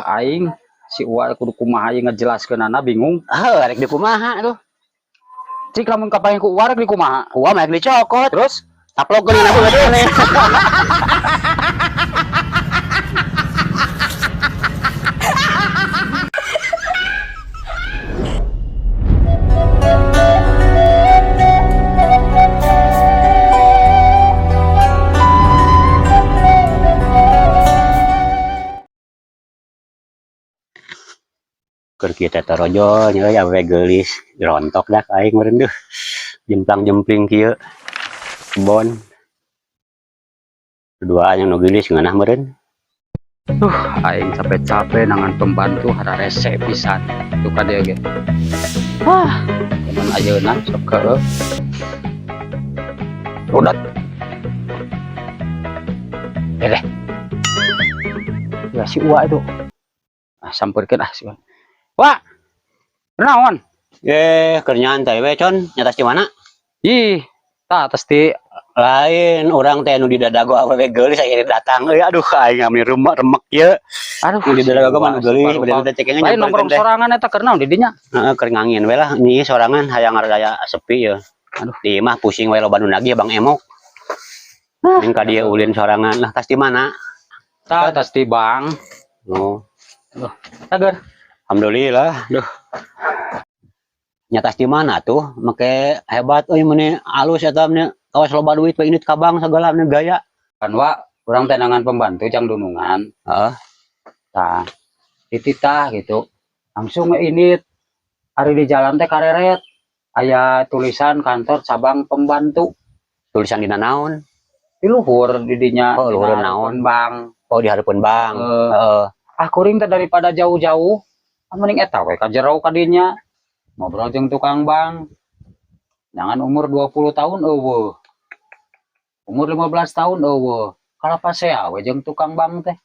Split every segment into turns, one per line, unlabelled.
Aing si Uwa kudu kumaha ieu ngejelaskeunana, bingung.
Heuh, rek di kumaha tuh?
Cik, lamun kapanggih ku Uwa rek di kumaha?
Uwa mah rek dicokot.
Terus?
Taplokeun aku gede. Keur kieu teh torojol nya euy, awewe geulis rontok dah aing meureun deuh. Jemplang-jempling kieu. Kebon. Duaan yang nu geulis ngeunah meureun.
Aing capek-capek nangan pembantu, hararese pisan. Tuh ka dia ge. Wah, zaman ayeuna sok heueuh. Udah. Deh. Ya si Uwa itu. Ah, sampeurkeun ah si Uwa. Wah. Naon?
Eh, keur nyantai we, Con. Nyatas di mana?
Ih, tah atas di
Lain urang teh nu di dadago awewe geulis akhirnya datang euy, aduh, aing ngambil remek remek ieu.
Aduh,
Nu di dadago mah nu geulis bade teh cekengan.
Lain nongkrong sorangan eta, keur naon di dinya?
Heeh, keur ngangin we lah ni sorangan, hayang rada sepi ya.
Aduh.
Di imah pusing we, loba nu nagih Bang Emok. Ning ka dieu ulin sorangan lah. Tas di mana?
Tah atas di bank.
Oh,
Tager.
Alhamdulillah. Duh. Nyatas di mana tuh? Make hebat euy, meuni alus eta, meuni kawas loba duit we, indit ka bank segala, meuni gaya.
Kan wa, urang teh nangan pembantu jang dunungan.
Heeh.
Tah, dititah gitu. Langsung ini hari di jalan teh kareret aya tulisan kantor cabang pembantu.
Tulisan dina naon?
Di luhur di dinya.
Oh, luhur
dina
naon?
Bank.
Oh, di hareupeun bank.
Eh,
Heeh.
ah kuring teh daripada jauh-jauh, ah, mending eta we ka jero ka dinya. Ngobrol jeung tukang bank. Jangan umur 20 tahun euweuh. Umur 15 tahun euweuh. Kalapasea we jeung tukang bank teh.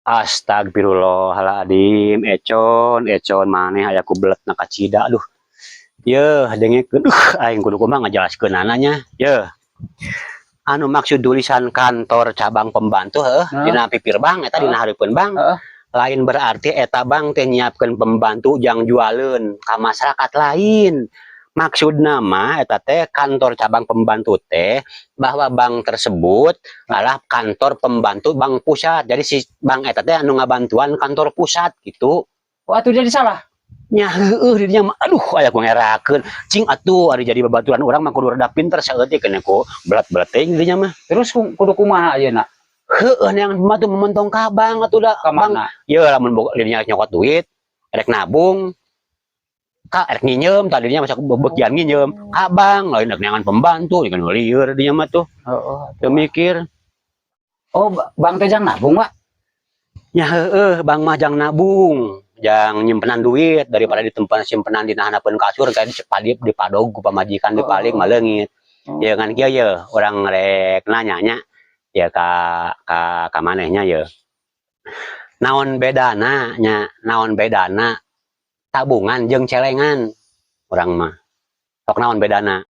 Astagfirullahaladzim, Econ, Econ, maneh aya ku belet na kacida, aduh. Yeuh, dengekeun, aing kudu kumaha ngajelaskeunana nya. Yeuh. Anu maksud tulisan kantor cabang pembantu heuh dina pipir bank eta, dina hareupeun bank. Lain berarti eta bank teh nyiapkeun pembantu jang jualeun ka masyarakat lain. Maksudna mah eta teh kantor cabang pembantu teh bahwa bank tersebut adalah kantor pembantu bank pusat. Jadi si bank eta teh anu ngabantuan kantor pusat gitu.
Wah, atuh jadi salah.
Nya heueuh, di dinya mah aduh, aya ku ngerakeun. Cing atuh, ari jadi babaturan urang mah kudu rada pinter saeutik, keun ku belat-belat teuing di dinya mah.
Terus kudu kumaha ayeuna?
Heueuh, yang mah tuh mementong ka bank atuh da.
Ka
Bank
mana?
Ye, lamun boga dinya nyokot duit, rek nabung, ka rek nginjem, tadinya masa bebekian nginjem ka bank, lain rek neangan pembantu, kan lieur dinya mah tuh.
Heeh.
Teu mikir.
Oh, bank teh jang nabung, Pak.
Nya heueuh, bank mah jang nabung, jang nyimpenan duit daripada di tempat simpenan di handapeun kasur kayak di dipadog ku pamajikan, dipaling maleungit.
Oh.
Ya kan kieu ye, urang rek nanya nya ya ka manehnya ye. Naon bedana nya, naon bedana tabungan jeung celengan urang mah? Sok, naon bedana?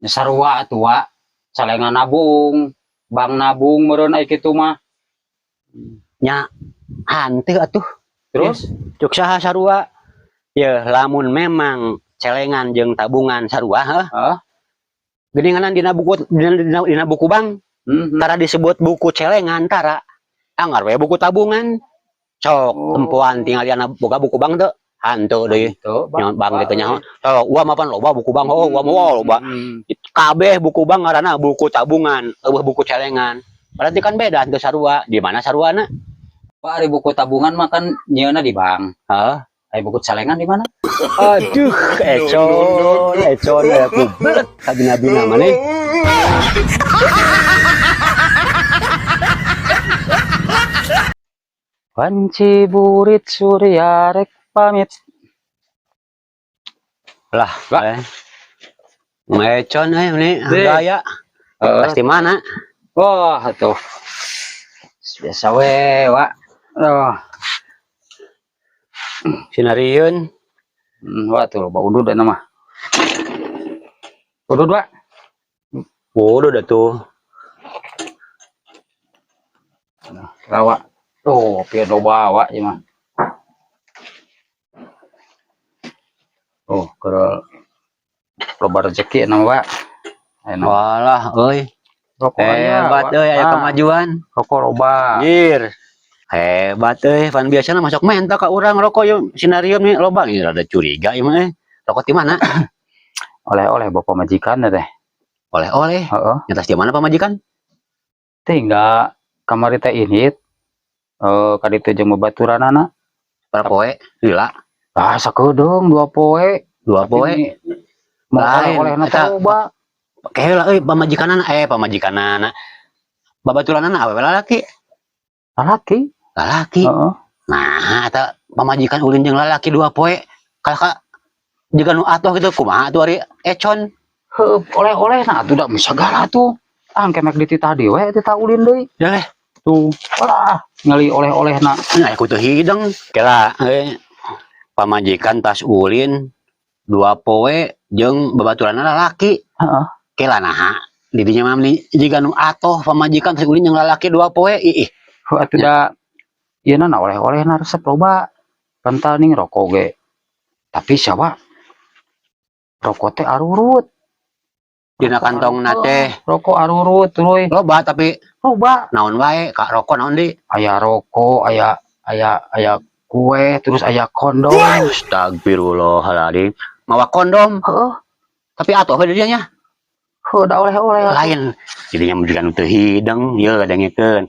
Ya sarua atuh, Wak. Celengan nabung, bank nabung meureun ai kitu mah.
Nya hanteu atuh.
Terus?
Cuk saha sarua? Ya lamun memang celengan jeung tabungan sarua heuh.
Hah?
Geuninganan dina buku dina buku bank tara disebut buku celengan, tara. Anggar we buku tabungan. Sok tempoan tinggal dina boga buku bank teu? Hanteu deui.
Tuh,
Nya bank gitu nya. Oh, uang mapan loba buku bank, oh, uang mah loba. Kabeh buku bank ngaranna buku tabungan, euweuh buku celengan. Berarti kan beda, teu sarua. Di mana saruana?
Pak, ari buku tabungan mah kan nyieunna di bank.
Hah?
Ari buku celengan di mana?
Aduh, Econ, Econ, aya ku belet kabina-bina maneh.
Wanci burit surya rek pamit.
Lah, eh. Econ eh ini
Deh.
gaya.
Heeh.
Pasti mana?
Wah, tuh. Biasa we, Wak. Oh,
Sinarieun.
Wah tuh loba udud eta mah. Udud, Wak.
Waduh dah tuh.
Rawa. Tuh, pieu loba, Wak, ieu mah. Oh, keur loba rezeki na mah, Pak. Ayeuna
Walah euy.
Rokok aya,
Hebat
Wak.
euy, aya
Ah,
kemajuan.
Rokok loba.
Anjir. Hebat euy, pan biasana masuk menta ka urang rokok yeuh sinarium nih loba nih, rada curiga ieu mah euy. Rokok di mana?
Oleh-oleh bapak majikan teh.
Oleh-oleh.
Heeh.
Nyatas di mana pamajikan?
Tinggal kamari teh init. Eh, ka ditu jeung babaturanana.
Berapa poe? Lila.
Ah, sakedeung 2 poe.
2 poe.
Mau
Lain,
oleh-olehna
eta-
loba.
Keula euy pamajikanana pamajikanana. Babaturanana awewe lalaki?
Lalaki.
Lalaki.
Heeh.
Nah, eta pamajikan ulin jeung lalaki 2 poe. Kalah ka jiga nu atoh gitu kumaha atuh ari Econ?
Heuh, oleh-olehna atuh da segala tuh. Ah, engke mek dititah deui we titah ulin deui.
Ya leh.
Tuh, walah, ngali oleh-olehna.
Nah, aku teu hideng. Kela pamajikan tas ulin 2 poe jeung babaturanna lalaki.
Heeh.
Kela naha didinya mah nih jiga nu atoh pamajikan tas ulin jeung lalaki 2 poe ih.
Heuh atuh da ieu na oleh-olehna resep loba. Pental ning rokok ge. Tapi siapa? Rokok teh arurut.
Dina kantongna teh?
Rokok arurut tuluy.
Loba tapi?
Loba.
Naon wae ka rokok naon di?
Aya rokok, aya aya aya kue, terus aya kondom.
Astagfirullahaladzim, mawa kondom?
Heeh.
Tapi atoh we didinya nya?
Heuh, da oleh-oleh atuh.
Lain jadinya juga nu teu hideng ieu, kadengekeun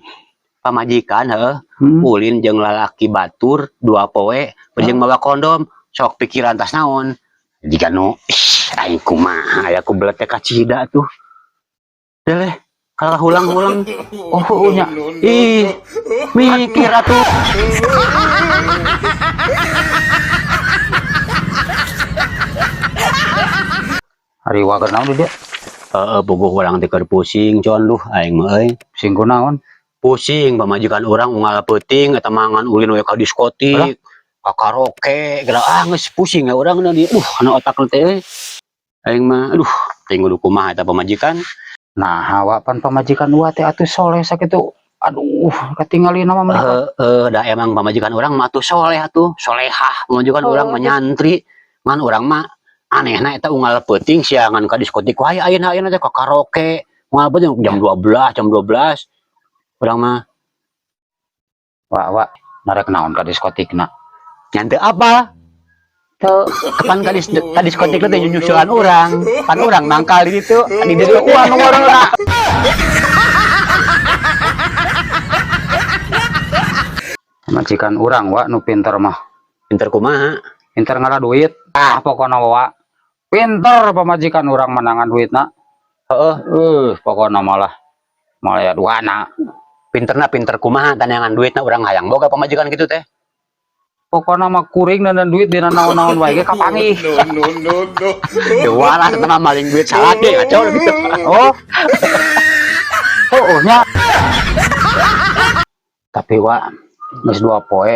pamajikan heuh ulin jeung lalaki batur 2 poe jeung mawa kondom, sok pikiran tas naon jika nu ih aing kumaha aya ku belet teh kacida tuh deleh kalah hulang-hulang.
Oh, heueuh nya.
Ih, mikir atuh.
Ari wager naon di dia?
Heeh, puguh urang teh keur pusing, Con, duh aing mah euy.
Pusing kunaon?
Pusing pamajikan urang unggal peuting eta mangan ulin we ka diskotik, ka karaoke, geura ah geus pusing ya urang di duh kana otak teh euy. Aing mah aduh teuing kudu kumaha eta pamajikan.
Nah, hawa pan pamajikan ua teh atuh soleh sakitu. Aduh, katingalina mah mereka.
Heeh, da emang pamajikan urang mah atuh soleh atuh, solehah pamajikan urang mah nyantri. Ngan urang mah anehna eta unggal peuting siangan ka diskotik wae ayeuna ayeuna teh ka karaoke. Unggal peuting jam 12, jam 12. Urang mah
Wah, wah, narek naon ka diskotikna?
Nya teu apa?
Teu.
Kapan ka diskotik teh nyusulan urang. Pan urang mangkal di ditu di diskotik.
Wah, nu ngaranna. Majikan urang wa nu pinter mah.
Pinter kumaha?
Pinter ngala duit. Ah, pokona wa. Pinter pamajikan urang menangan duitna.
Heeh.
Pokona malah malah ya duana.
Pinterna pinter kumaha tanyangan duitna, urang hayang boga pamajikan kitu teh.
Pokona mah kuring dan duit dina naon-naon wae ge kapanggih.
No, no, no, no.
Teu waras eta mah maling duit salaki kacau gitu.
Oh. Oh, nya. Tapi wa geus 2 poe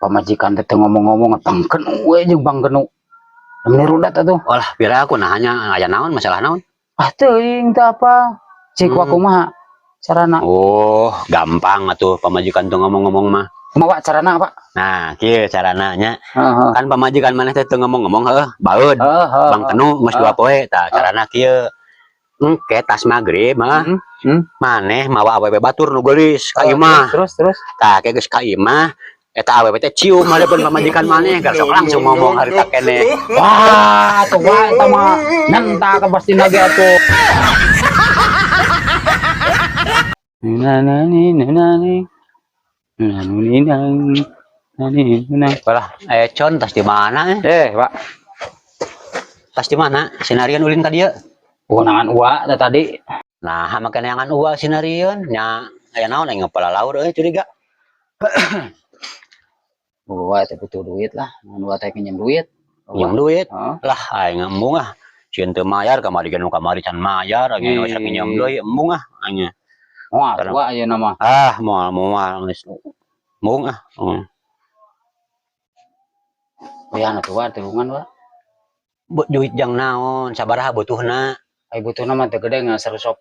pamajikan teh teu ngomong-ngomong bangkenu we jeung bangkenu. Meni rudat atuh.
Olah, pira aku nanya aya naon, masalah naon?
Ah, teuing teh apa? Cik wa kumaha carana?
Oh, gampang atuh pamajikan tuh ngomong-ngomong mah.
Kumaha wa carana, Pak?
Nah, kieu carana nya.
Heeh.
Kan pamajikan maneh teh teu ngomong-ngomong heuh, baeud.
Heeh.
Bangkenu geus 2 poe tah carana kieu. Engke tas magrib mah maneh mawa awewe batur nu geulis ka imah.
Terus terus.
Tah, ke geus ka imah eta awewe teh cium hareupeun pamajikan maneh, gar sok langsung ngomong harita keneh.
Wah, tuh wah eta mah nenta ka pasti ge atuh. Na na ni na na ni. Na ni na na ni na.
Walah, Con tas di mana eh?
Eh, Pak.
Tas di mana? Sinarian ulin ka dieu.
Unangan ua teh tadi.
Nah, make neangan ua sinarieun nya aya naon aing ngapalalaur euy curiga.
Ua teh butuh duit lah. Ngan ua teh pinjam duit.
Pinjam duit.
Heeh.
Lah aing embung ah. Sieun teu mayar kamari ge nu kamari can mayar aing geus pinjam deui embung ah aing.
Moal ua ayeuna mah.
Ah, moal moal geus embung ah. Hmm.
Bayana tuh wa tulungan wa.
Duit jang naon? Sabaraha butuhna?
Ai butuhna mah teu gede ngan 110,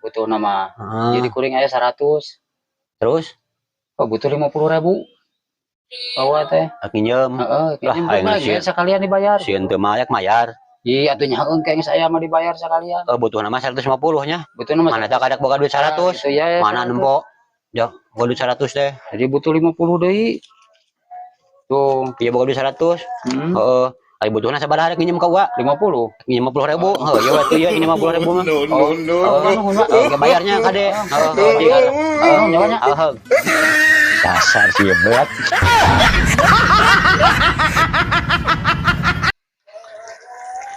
butuhna mah.
Heeh.
Jadi kuring aya 100.
Terus?
Oh, butuh 50.000. Bawa teh.
Rek nginjem.
Heeh,
Lah,
kayaknya
aing
mah
sieun.
Sekalian dibayar.
Sieun teu mayak mayar.
Iya, atuh nya heeh, kayaknya saya mah dibayar sekalian.
Eh, butuhna mah 150 nya.
Butuh mah
Mana tak ada boga duit 100.
Gitu ya,
Mana
100.
Nempo? Ya, boga duit 100 teh.
Jadi butuh 50 deui. Tuh.
Iya, boga duit 100. Heeh. Ai butuhna sabaraha rek nginjem ka Uwa?
50.
Nginjem 50.000. Heuh, ieu atuh ieu 50.000 mah.
No, no, no,
Oh,
no.
Nuhun, Pak.
Oke, bayarnya kade. Heeh, heeh.
Oh, nyawanya.
Heeh. Dasar sih berat.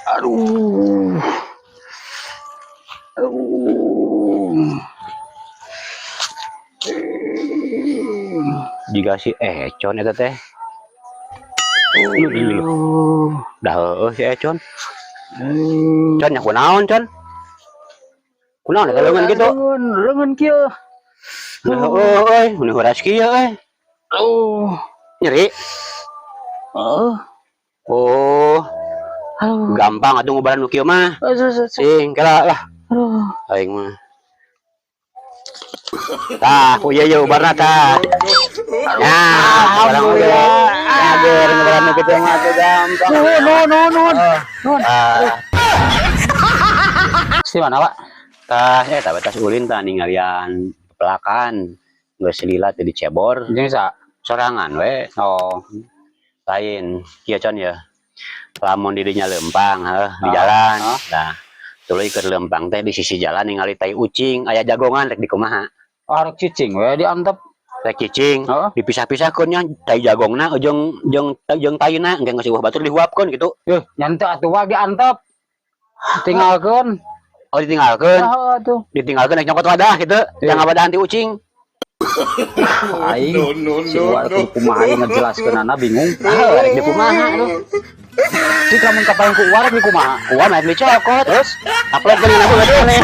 Aduh. Aduh.
Jika si Econ eta teh. Aduh. Dah heueuh si Econ. Con nya kunaon, Con? Kunaon eta leungeun kitu?
Leungeun, leungeun kieu.
Heueuh euy, mun huras kieu euy.
Aduh.
Nyeri.
Heeh.
Oh,
Aduh.
Gampang atuh ngubaran nu kieu mah.
Aduh.
Sing kela lah
Aduh.
Aing mah. Tah, ku ieu ye ubarna tah. Ya, barang oge. Ager ngubaran nu kitu mah atuh gampang.
Nuhun, nuhun, nuhun, nuhun. Nuhun.
Ah,
Si mana, Pak?
Tah eta tas ulin tah ningalian pelakan. Geus lila teh dicebor
Jeung sa?
Sorangan we.
Oh.
Lain kieu, Con, ya. Lamun dirinya lempang heuh di
Ah,
jalan.
ah.
Nah, tuluy keur lempang teh di sisi jalan ningali tai ucing aya jagongan, rek dikumaha?
Arek cicing we diantep.
Rek cicing?
Heeh.
Dipisah-pisahkeun nya tai jagongna jeung jeung jeung taina, engke geus euweuh batur dihuapkeun gitu.
Eh, nya henteu atuh, Wak, diantep. Tinggalkeun.
Oh, ditinggalkeun.
Heeh atuh.
Ditinggalkeun rek nyokot wadah gitu.
Iya.
Yang ngawadahan ti ucing.
Aing
No, no,
si
no,
Uwa
no.
kudu kumaha aing ngejelaskeunana, bingung.
Ah, rek dikumaha aduh.
Cik lamun kapaing ku Uwa rek dikumaha?
Uwa mah dicokot.
Terus
Upload kan aku gak boleh.